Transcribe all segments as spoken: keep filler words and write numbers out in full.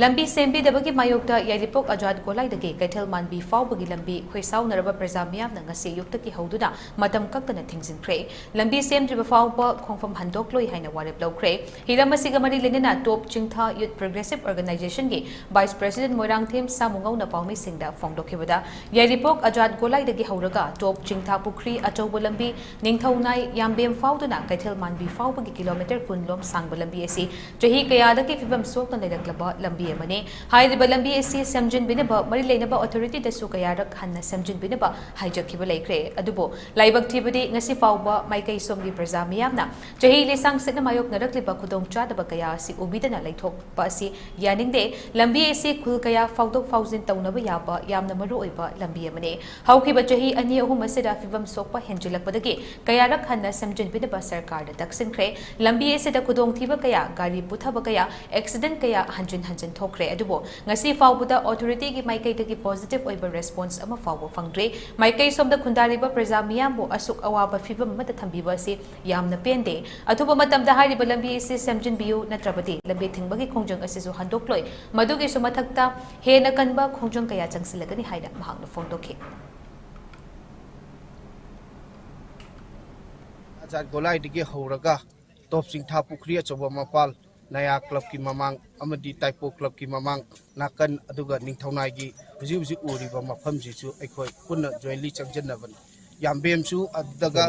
ꯂꯝꯕꯤ ꯁꯦꯝꯕꯤꯗꯕꯒꯤ ꯃꯥꯌꯣꯛꯇ ꯌꯥꯏꯔꯤꯄꯣꯛ ꯑꯖꯥꯗ ꯒꯣꯂꯥꯏꯗꯒꯤ ꯀꯩꯊꯦꯜ ꯃꯥꯟꯕꯤ ꯐꯥꯎꯕꯒꯤ ꯂꯝꯕꯤ ꯈꯣꯏꯁꯥꯎꯅꯔꯕ ꯄ꯭ꯔꯖꯥ ꯃꯤꯌꯥꯝꯅ ꯉꯁꯤ ꯑꯌꯨꯛꯇꯒꯤ ꯍꯧꯗꯨꯅ ꯃꯇꯝ ꯀꯛꯇꯅ ꯊꯤꯡꯖꯤꯟꯈ꯭ꯔꯦ꯫ ꯂꯝꯕꯤ ꯁꯦꯝꯗ꯭ꯔꯤꯕ ꯐꯥꯎꯕ ꯈꯣꯡꯐꯝ ꯍꯟꯗꯣꯛꯂꯣꯏ ꯍꯥꯏꯅ ꯋꯥꯔꯦꯞ ꯂꯧꯈ꯭ꯔꯦ꯫ ꯍꯤꯔꯝ ꯑꯁꯤꯒ ꯃꯔꯤ ꯂꯩꯅꯅ ꯇꯣꯞ ꯆꯤꯡꯊꯥ ꯌꯨꯠ ꯄ꯭ꯔꯣꯒ꯭ꯔꯦꯁꯤꯚ ꯑꯣꯔꯒꯅꯥꯏꯖꯦꯁꯟꯒꯤ ꯚꯥꯏꯁ ꯄ꯭ꯔꯦꯁꯤꯗꯦꯟꯠ ꯃꯣꯏꯔꯥꯡꯊꯦꯝ ꯁꯥꯃꯨꯉꯧꯅ ꯄꯥꯎꯃꯤꯁꯤꯡꯗ ꯐꯣꯡꯗꯣꯛꯈꯤꯕꯗ, ꯌꯥꯏꯔꯤꯄꯣꯛ ꯑꯖꯥꯗ ꯒꯣꯂꯥꯏꯗꯒꯤ ꯍꯧꯔꯒ ꯇꯣꯞ ꯆꯤꯡꯊꯥ ꯄꯨꯈ꯭ꯔꯤ ꯑꯆꯧꯕ ꯂꯝꯕꯤ ꯅꯤꯡꯊꯧꯅꯥꯏ ꯌꯥꯝꯕꯦꯝ ꯐꯥꯎꯗꯨꯅ ꯀꯩꯊꯦꯜ ꯃꯥꯟꯕꯤ ꯐꯥꯎꯕꯒꯤ ꯀꯤꯂꯣꯃꯤꯇꯔ ꯀꯨꯟ ꯂꯣꯝ ꯁꯥꯡꯕ ꯂꯝꯕꯤ ꯑꯁꯤ ꯆꯍꯤ ꯀꯌꯥꯗꯒꯤ ꯐꯤꯕꯝ ꯁꯣꯛꯅ ꯂꯩꯔꯛꯂꯕ ꯂꯝꯕꯤ ꯑꯃꯅꯤ꯫ ꯍꯥꯏꯔꯤꯕ ꯂꯝꯕꯤ ꯑꯁꯤ ꯁꯦꯝꯖꯤꯟꯕꯤꯅꯕ ꯃꯔꯤ ꯂꯩꯅꯕ ꯑꯣꯊꯣꯔꯤꯇꯤꯗꯁꯨ ꯀꯌꯥꯔꯛ ꯍꯟꯅ ꯁꯦꯝꯖꯤꯟꯕꯤꯅꯕ ꯍꯥꯏꯖꯈꯤꯕ ꯂꯩꯈ꯭ꯔꯦ꯫ ꯑꯗꯨꯕꯨ ꯂꯥꯏꯕꯛ ꯊꯤꯕꯗꯤ ꯉꯁꯤ ꯐꯥꯎꯕ ꯃꯥꯏꯀꯩ ꯁꯣꯝꯒꯤ ꯄ꯭ꯔꯖꯥ ꯃꯤꯌꯥꯝꯅ ꯆꯍꯤ ꯂꯤꯁꯥꯡ ꯁꯤꯠꯅ ꯃꯥꯌꯣꯛꯅꯔꯛꯂꯤꯕ ꯈꯨꯗꯣꯡꯆꯥꯗꯕ ꯀꯌꯥ ꯑꯁꯤ ꯎꯕꯤꯗꯅ ꯂꯩꯊꯣꯛꯄ ꯑꯁꯤ ꯌꯥꯅꯤꯡꯗꯦ꯫ ꯂꯝꯕꯤ ꯑꯁꯤ ꯈꯨꯜ ꯀꯌꯥ ꯐꯥꯎꯗꯣꯛ ꯐꯥꯎꯖꯤꯟ ꯇꯧꯅꯕ ꯌꯥꯕ ꯌꯥꯝꯅ ꯃꯔꯨ ꯑꯣꯏꯕ ꯂꯝꯕꯤ ꯑꯃꯅꯤ꯫ ꯍꯧꯈꯤꯕ ꯆꯍꯤ ꯑꯅꯤ ꯑꯍꯨꯝ ꯑꯁꯤꯗ ꯐꯤꯕꯝ ꯁꯣꯛꯄ ꯍꯦꯟꯖꯤꯜꯂꯛꯄꯗꯒꯤ ꯀꯌꯥꯔꯛ ꯍꯟꯅ ꯁꯦꯝꯖꯤꯟꯕꯤꯅꯕ ꯁꯔꯀꯥꯔꯗ ꯇꯛꯁꯤꯟꯈ꯭ꯔꯦ꯫ ꯂꯝꯕꯤ ꯑꯁꯤꯗ ꯈꯨꯗꯣꯡꯊꯤꯕ ꯀꯌꯥ, ꯒꯥꯔꯤ ꯄꯨꯊꯕ ꯀꯌꯥ, ꯑꯦꯛꯁꯤꯗꯦꯟꯠ ꯀꯌꯥ ꯍꯟꯖꯤꯟ ꯍꯟꯖꯤꯟ ꯊꯣꯛꯈ꯭ꯔꯦ꯫ ꯑꯗꯨꯕꯨ ꯉꯁꯤ ꯐꯥꯎꯕꯗ ꯑꯣꯊꯣꯔꯤꯇꯤꯒꯤ ꯃꯥꯏꯀꯩꯗꯒꯤ ꯄꯣꯖꯤꯇꯤꯚ ꯑꯣꯏꯕ ꯔꯦꯁꯄꯣꯟꯁ ꯑꯃ ꯐꯥꯎꯕ ꯐꯪꯗ꯭ꯔꯤ꯫ ꯃꯥꯏꯀꯩ ꯁꯣꯝꯗ ꯈꯨꯟꯗꯥꯔꯤꯕ ꯄ꯭ꯔꯖꯥ ꯃꯤꯌꯥꯝꯕꯨ ꯑꯁꯨꯛ ꯑꯋꯥꯕ ꯐꯤꯕꯝ ꯑꯃꯗ ꯊꯝꯕꯤꯕ ꯑꯁꯤ ꯌꯥꯝꯅ ꯄꯦꯟꯗꯦ꯫ ꯑꯊꯨꯕ ꯃꯇꯝꯗ ꯍꯥꯏꯔꯤꯕ ꯂꯝꯕꯤ ꯑꯁꯤ ꯁꯦꯝꯖꯤꯟꯕꯤꯌꯨ, ꯅꯠꯇ꯭ꯔꯕꯗꯤ ꯂꯝꯕꯤ ꯊꯤꯡꯕꯒꯤ ꯈꯣꯡꯖꯪ ꯑꯁꯤꯁꯨ ꯍꯟꯗꯣꯛꯂꯣꯏ꯫ ꯃꯗꯨꯒꯤꯁꯨ ꯃꯊꯛꯇ ꯍꯦꯟꯅ ꯀꯟꯕ ꯈꯣꯡꯖꯪ ꯀꯌꯥ ꯆꯪꯁꯤꯜꯂꯒꯅꯤ ꯍꯥꯏꯅ ꯃꯍꯥꯛꯅ ꯐꯣꯡꯗꯣꯛꯈꯤ꯫ ꯑꯖꯥꯗ ꯒꯣꯂꯥꯏꯗꯒꯤ ꯍꯧꯔꯒ ꯇꯣꯞ ꯆꯤꯡꯊꯥ ꯄꯨꯈ꯭ꯔꯤ ꯑꯆꯧꯕ ꯃꯄꯥꯜ, ꯅꯌꯥ ꯀ꯭ꯂꯕꯀꯤ ꯃꯃꯥꯡ ꯑꯃꯗꯤ ꯇꯥꯏꯄꯣ ꯀ꯭ꯂꯕꯀꯤ ꯃꯃꯥꯡ ꯅꯥꯀꯟ, ꯑꯗꯨꯒ ꯅꯤꯡꯊꯧꯅꯥꯏꯒꯤ ꯍꯧꯖꯤꯛ ꯍꯧꯖꯤꯛ ꯎꯔꯤꯕ ꯃꯐꯝꯁꯤꯁꯨ ꯑꯩꯈꯣꯏ ꯄꯨꯟꯅ ꯖꯣꯏꯟꯂꯤ ꯆꯪꯁꯤꯟꯅꯕꯅꯤ꯫ ꯌꯥꯝꯕꯦꯝꯁꯨ ꯑꯗꯨꯗꯒ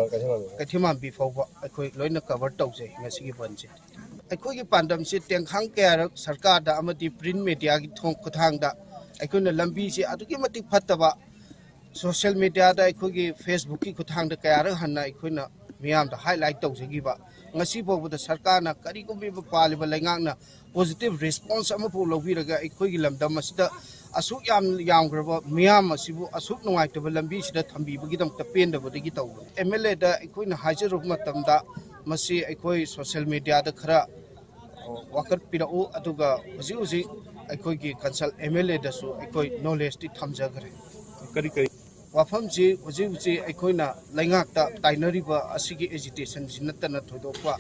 ꯀꯩꯊꯦꯜꯃꯥꯟꯕꯤ ꯐꯥꯎꯕ ꯑꯩꯈꯣꯏ ꯂꯣꯏꯅ ꯀꯚꯔ ꯇꯧꯖꯩ ꯉꯁꯤꯒꯤ ꯕꯟꯁꯦ꯫ ꯑꯩꯈꯣꯏꯒꯤ ꯄꯥꯟꯗꯝꯁꯤ ꯇꯦꯡꯈꯥꯡ ꯀꯌꯥꯔꯛ ꯁꯔꯀꯥꯔꯗ ꯑꯃꯗꯤ ꯄ꯭ꯔꯤꯟꯠ ꯃꯦꯗꯤꯌꯥꯒꯤ ꯊꯣꯡ-, ꯈꯨꯠꯊꯥꯡꯗ ꯑꯩꯈꯣꯏꯅ ꯂꯝꯕꯤꯁꯤ ꯑꯗꯨꯛꯀꯤ ꯃꯇꯤꯛ ꯐꯠꯇꯕ, ꯁꯣꯁꯤꯌꯦꯜ ꯃꯦꯗꯤꯌꯥꯗ ꯑꯩꯈꯣꯏꯒꯤ ꯐꯦꯁꯕꯨꯛꯀꯤ ꯈꯨꯠꯊꯥꯡꯗ ꯀꯌꯥꯔꯛ ꯍꯟꯅ ꯑꯩꯈꯣꯏꯅ ꯃꯤꯌꯥꯝꯗ ꯍꯥꯏꯂꯥꯏꯠ ꯇꯧꯖꯈꯤꯕ, ꯉꯁꯤ ꯐꯥꯎꯕꯗ ꯁꯔꯀꯥꯔꯅ ꯀꯔꯤꯒꯨꯝꯕ ꯄꯥꯜꯂꯤꯕ ꯂꯩꯉꯥꯛꯅ ꯄꯣꯖꯤꯇꯤꯚ ꯔꯦꯁꯄꯣꯟꯁ ꯑꯃꯐꯥꯎ ꯂꯧꯕꯤꯔꯒ ꯑꯩꯈꯣꯏꯒꯤ ꯂꯝꯗꯝ ꯑꯁꯤꯗ ꯑꯁꯨꯛ ꯌꯥꯝ ꯌꯥꯝꯈ꯭ꯔꯕ ꯃꯤꯌꯥꯝ ꯑꯁꯤꯕꯨ ꯑꯁꯨꯛ ꯅꯨꯡꯉꯥꯏꯇꯕ ꯂꯝꯕꯤꯁꯤꯗ ꯊꯝꯕꯤꯕꯒꯤꯗꯃꯛꯇ ꯄꯦꯟꯗꯕꯗꯒꯤ ꯇꯧꯕꯅꯤ꯫ ꯑꯦꯝ ꯑꯦꯜ ꯑꯦꯗ ꯑꯩꯈꯣꯏꯅ ꯍꯥꯏꯖꯔꯨꯕ ꯃꯇꯝꯗ ꯃꯁꯤ ꯑꯩꯈꯣꯏ ꯁꯣꯁꯤꯌꯦꯜ ꯃꯦꯗꯤꯌꯥꯗ ꯈꯔ ꯋꯥꯀꯠꯄꯤꯔꯛꯎ, ꯑꯗꯨꯒ ꯍꯧꯖꯤꯛ ꯍꯧꯖꯤꯛ ꯑꯩꯈꯣꯏꯒꯤ ꯀꯟꯁꯜ ꯑꯦꯝ ꯑꯦꯜ ꯑꯦꯗꯁꯨ ꯑꯩꯈꯣꯏ ꯅꯣꯂꯦꯖꯇꯤ ꯊꯝꯖꯈ꯭ꯔꯦ꯫ ꯀꯔꯤ ꯀꯔꯤ? ꯋꯥꯐꯝꯁꯤ ꯍꯧꯖꯤꯛ ꯍꯧꯖꯤꯛ ꯑꯩꯈꯣꯏꯅ ꯂꯩꯉꯥꯛꯇ ꯇꯥꯏꯅꯔꯤꯕ ꯑꯁꯤꯒꯤ ꯑꯦꯖꯤꯇꯦꯁꯟꯁꯤ ꯅꯠꯇꯅ ꯊꯣꯏꯗꯣꯛꯄ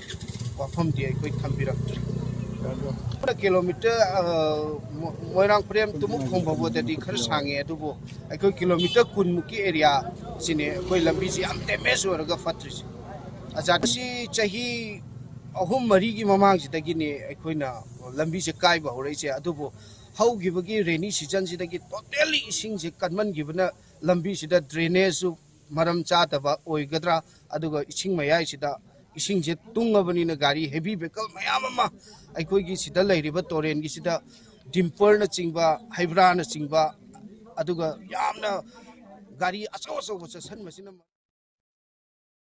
ꯋꯥꯐꯝꯗꯤ ꯑꯩꯈꯣꯏ ꯊꯝꯕꯤꯔꯛꯇ꯭ꯔꯤ꯫ ꯀꯤꯂꯣꯃꯤꯇꯔ, ꯑ, ꯃꯣ-, ꯃꯣꯏꯔꯥꯡ ꯄ꯭ꯔꯦꯝ ꯇꯨꯃꯨꯛ ꯈꯣꯡꯕ ꯐꯥꯎꯕꯗꯗꯤ ꯈꯔ ꯁꯥꯡꯉꯦ, ꯑꯗꯨꯕꯨ ꯑꯩꯈꯣꯏ ꯀꯤꯂꯣꯃꯤꯇꯔ ꯀꯨꯟꯃꯨꯛꯀꯤ ꯑꯦꯔꯤꯌꯥꯁꯤꯅꯦ ꯑꯩꯈꯣꯏ ꯂꯝꯕꯤꯁꯤ ꯌꯥꯝ ꯗꯦꯃꯦꯖ ꯑꯣꯏꯔꯒ ꯐꯠꯇ꯭ꯔꯤꯁꯦ꯫ ꯑꯖꯥꯠ, ꯁꯤ ꯆꯍꯤ ꯑꯍꯨꯝ ꯃꯔꯤꯒꯤ ꯃꯃꯥꯡꯁꯤꯗꯒꯤꯅꯦ ꯑꯩꯈꯣꯏꯅ ꯂꯝꯕꯤꯁꯦ ꯀꯥꯏꯕ ꯍꯧꯔꯛꯏꯁꯦ, ꯑꯗꯨꯕꯨ ꯍꯧꯈꯤꯕꯒꯤ ꯔꯦꯅꯤ ꯁꯤꯖꯟꯁꯤꯗꯒꯤ ꯇꯣꯇꯦꯜꯂꯤ ꯏꯁꯤꯡꯁꯦ ꯀꯟꯃꯟꯈꯤꯕꯅ ꯂꯝꯕꯤꯁꯤꯗ ꯗ꯭ꯔꯦꯅꯦꯖꯁꯨ ꯃꯔꯝ ꯆꯥꯗꯕ ꯑꯣꯏꯒꯗ꯭ꯔꯥ, ꯑꯗꯨꯒ ꯏꯁꯤꯡ ꯃꯌꯥꯏꯁꯤꯗ ꯏꯁꯤꯡꯁꯦ ꯇꯨꯡꯉꯕꯅꯤꯅ ꯒꯥꯔꯤ ꯍꯦꯚꯤ ꯚꯦꯍꯤꯀꯜ ꯃꯌꯥꯝ ꯑꯃ ꯑꯩꯈꯣꯏꯒꯤ ꯁꯤꯗ ꯂꯩꯔꯤꯕ ꯇꯣꯔꯦꯟꯒꯤꯁꯤꯗ ꯗꯤꯝꯄꯔꯅꯆꯤꯡꯕ, ꯍꯩꯕ꯭ꯔꯥꯅꯆꯤꯡꯕ, ꯑꯗꯨꯒ ꯌꯥꯝꯅ ꯒꯥꯔꯤ ꯑꯆꯧ ꯑꯆꯧꯕ ꯆꯠꯁꯟꯕꯁꯤꯅ